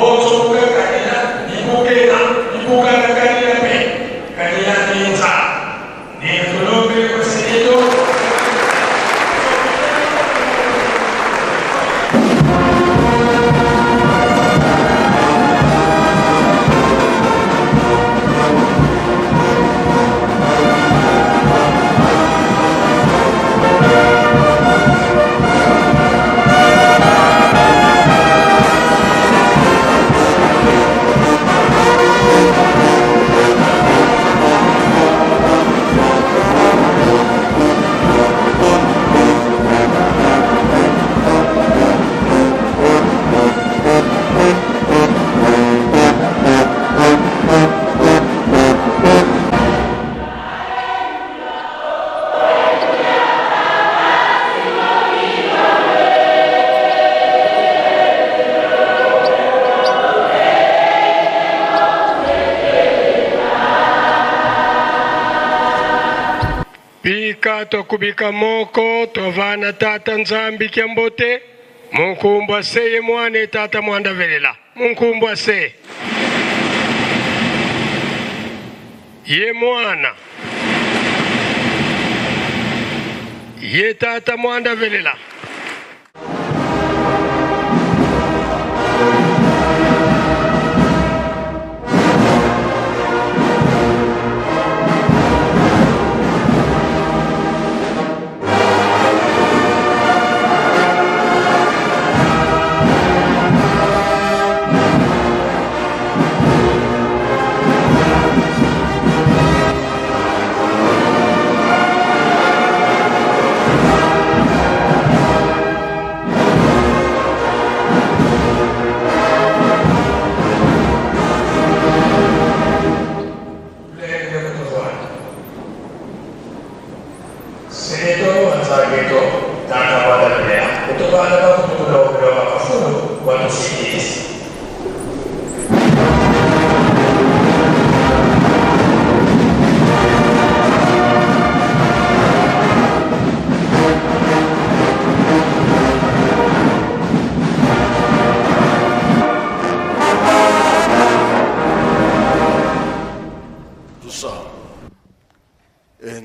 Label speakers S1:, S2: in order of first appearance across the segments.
S1: Bonso kadila dibukena dibukana kadila pe kadila binza ne kuseto.
S2: Bika tokubika moko tovana tata Nzambi kia mbote munkumbwa se ye mwane tata mwanda velela munkumbwa se ye mwana ye tata mwanda velela.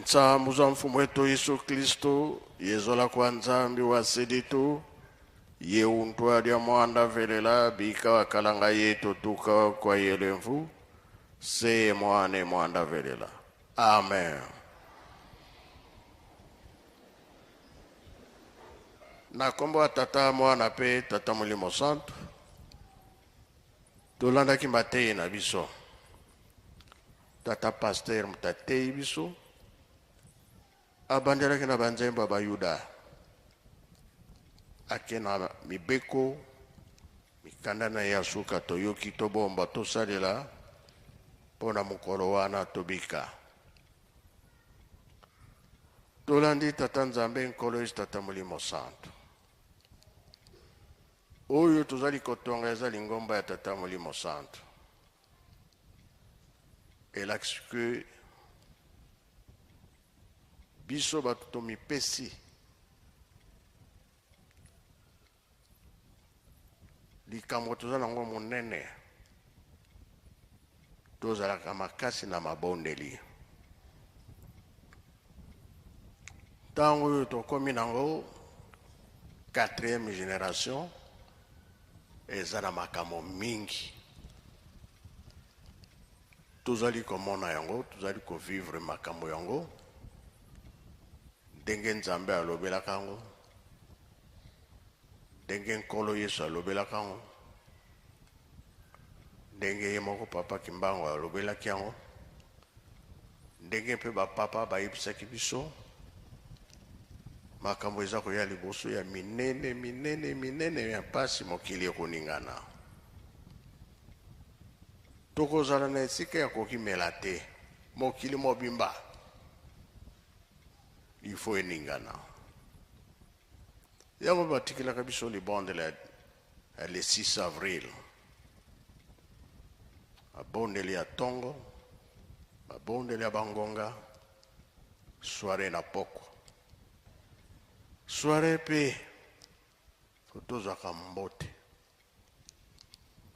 S3: Ntsambu za mfumu wetu Yesu Kristo yezola kwa Nzambi wa seditu ye untwa lya mwanda velela bika wakalanga yetu tuka kwa yelemvu se mwane mwanda velela. Amen. Na kombo ya tata mwana pe tata Molimo Santu tolandaki mateyi na biso. Tata pasteur mutatei biso abandelaki na banzembo ya bayuda ake na mibeko mikanda na ye ya suka toyoki tobomba tosalela mpo na mokolo wana tobika. Tolandi tata Nzambe Nkolo Yesu tata Molimo Santu. Oyo tozali kotonga eza lingomba ya tata Molimo Santu. Elakisi ke biso bato tomipesi likambo toza nango monene, tozalaka makasi na mabondeli. Ntango oyo tokomi nango 4e génération eza na makambo mingi tozali komona yango, tozali kovivre makambo yango ndenge Nzambe alobelaka yango, ndenge Nkolo Yesu alobelaka yango, ndenge ye moko Papa Kimbangu alobelaki yango, ndenge mpe bapapa bayebisaki biso makambo eza koya liboso ya minene minene minene ya mpasi mokili ekoningana. Tokozala na esika ya kokimela te, mokili mobimba il faut eningana. Yango batikelaka biso libondela ya le 6 avril, babondeli ya tongo, babondeli ya bangonga, soirée na poko. Soirée pe tozwaka mbote.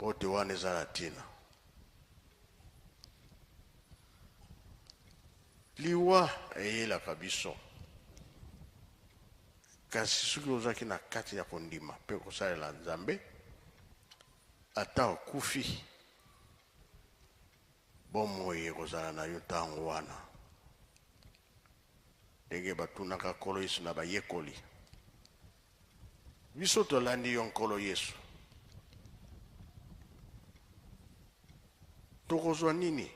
S3: Mpo te wana eza na ntina. Liwa eyelaka biso, kasi soki ozalaki na kati ya kondima mpe kosalela Nzambe, ata okufi, bomoi ekozala na yo ntango wana. Ndenge batunaka Nkolo Yesu na bayekoli, biso tolandi yo Nkolo Yesu, tokozwa nini?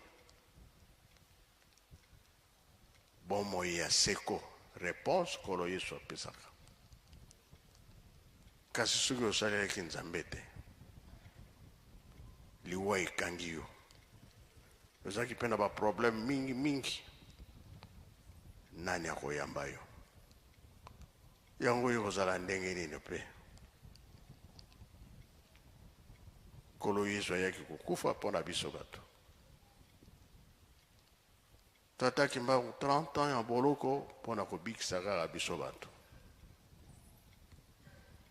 S3: Bomoi ya seko. Reponse Nkolo Yesu apesaka. Kasi soki osalelaki Nzambe te, liwa ekangi yo. Ozalaki mpe na ba problème mingi mingi, nani akoyamba yo? Yango ekozala ndenge nini mpe? Nkolo Yesu ayaki kokufa mpo na biso bato. Tata Kimbangu 30 ans ya boloko mpo na kobikisa kaka biso bato.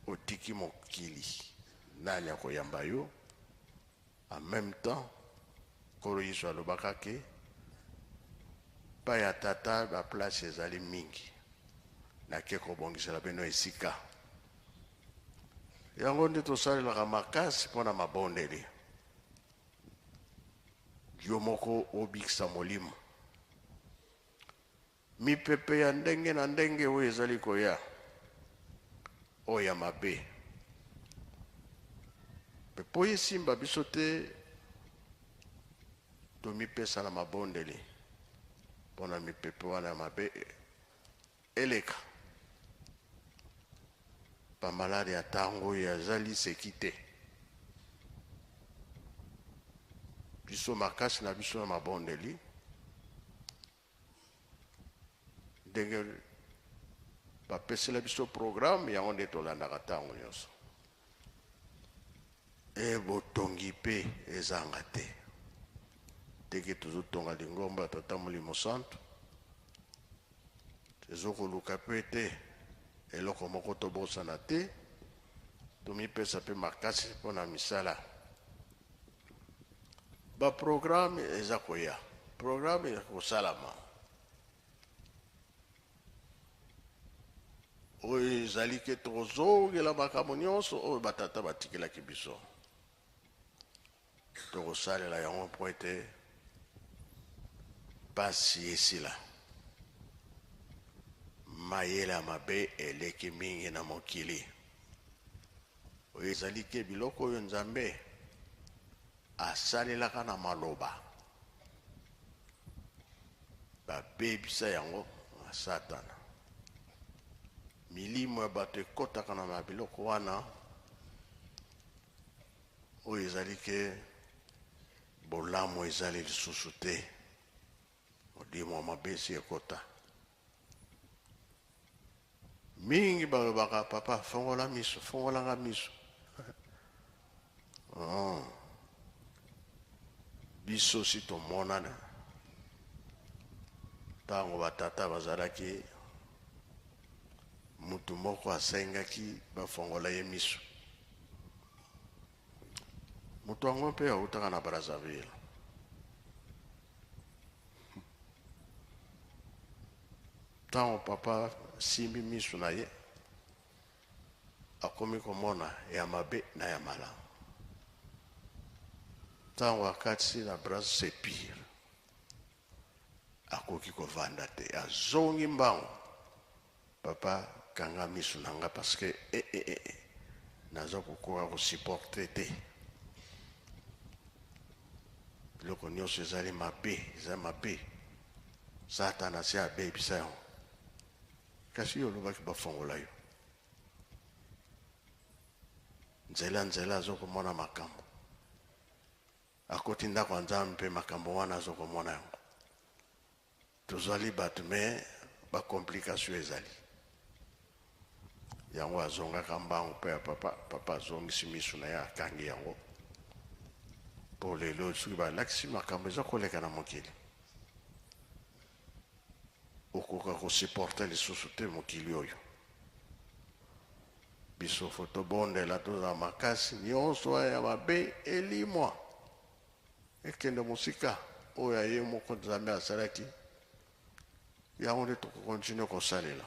S3: Otiki mokili, nani akoyamba yo? En même temps, Nkolo Yesu alobaka ke pa ya Tata ba place ezali mingi, nake kobongisela bino esika. Yango nde tosalelaka makasi mpo na mabondeli. Yo moko obikisa molimo. Mipepe ya ndenge na ndenge oyo ezali koya, oyo ya mabe, mpe mpo esimba biso te, tomipesa na mabondeli mpo na mipepe wana ya mabe eleka. Bamaladi ya ntango oyo ezali seki te. Biso makasi na biso na mabondeli, ndenge bapesela biso programme yango nde tolandaka ntango nyonso. E botongi mpe ezanga te, ndenge tozotonga lingomba ya Tata Molimo Santu, tozokoluka mpe te eloko moko tobosana te, tomipesa mpe makasi mpo na misala. Ba programme eza koya, programme eza kosalama. Oyo ezali ke tokozongela makambo nyonso oyo batata batikelaki biso, tokosalela yango mpo ete pasi esila. Mayele ya mabe eleki mingi na mokili. Oyo ezali ke biloko oyo Nzambe asalelaka na maloba, babebisa yango na Satana. Milimo ya bato ekotaka na biloko wana. Oyo ezali ke bolamu ezali lisusu te, molimo ya mabe esi ekota. Mingi balobaka, papa fongola miso, fongolanga miso. Oh. Biso si tomonana ntango batata bazalaki, mutu moko asengaki bafongola ye miso. Moto yango mpe autaka na Brazzaville. Ntango papa asimbi miso na ye, akomi komona ya mabe na ya malamu. Ntango akatisi na Brazza, c'est pire, akoki kovanda te, azongi mbangu. Papa kanga miso na nga parce que eh, eh, eh, eh, naza kokoka kosupporte te. Biloko nyonso ezali mabe, eza mabe. Satana asi abebisa yango. Kasi yo olobaki bafongola yo nzela, nzela azokomona makambo. Akoti ndako ya Nzambe mpe makambo wana azokomona yango. Tozali bato me ba complication ezali. Yango azongaka mbangu mpe ya papa, papa azongisi miso na ye akangi yango. Mpo lelo soki balakisi makambo eza koleka na mokili, okoka kosupporte lisusu te mokili oyo. Biso fo tobondela, tozala makasi, nyonso wana ya mabe elimwa, ekende mosika. Oyo ya ye moko Nzambe asalaki, yango nde tokokontinue kosalela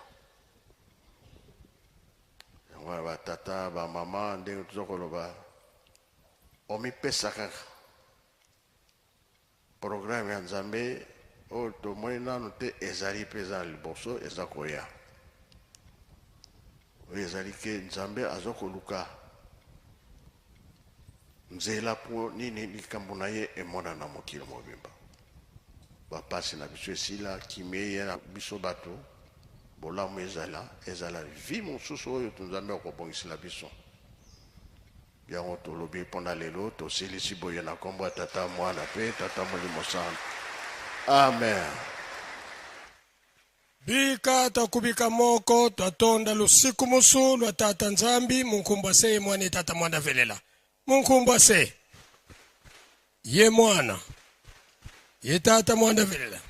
S3: yango. Wana batata, bamama, ndenge toza koloba, omipesa kaka programme ya Nzambe oyo tomoni nanu te, ezali mpe eza na liboso, eza koya. Oyo ezali ke Nzambe aza koluka nzela mpo nini likambo na ye emonana mokili mobimba. Bapasi na biso esila, kimia eye na biso bato, bolamu ezala, ezala vie mosusu oyo Nzambe akobongisela biso. Yango tolobi mpo na lelo, tosilisi boye na nkombo ya Tata, Mwana mpe Tata Molimo Santu. Amen.
S2: Bika twakubika moko twatonda lusiku musu lwa Tata Nzambi munkumbwa se ye Mwana ye Tata Mwana velela munkumbwa se ye Mwana ye Tata Mwana velela.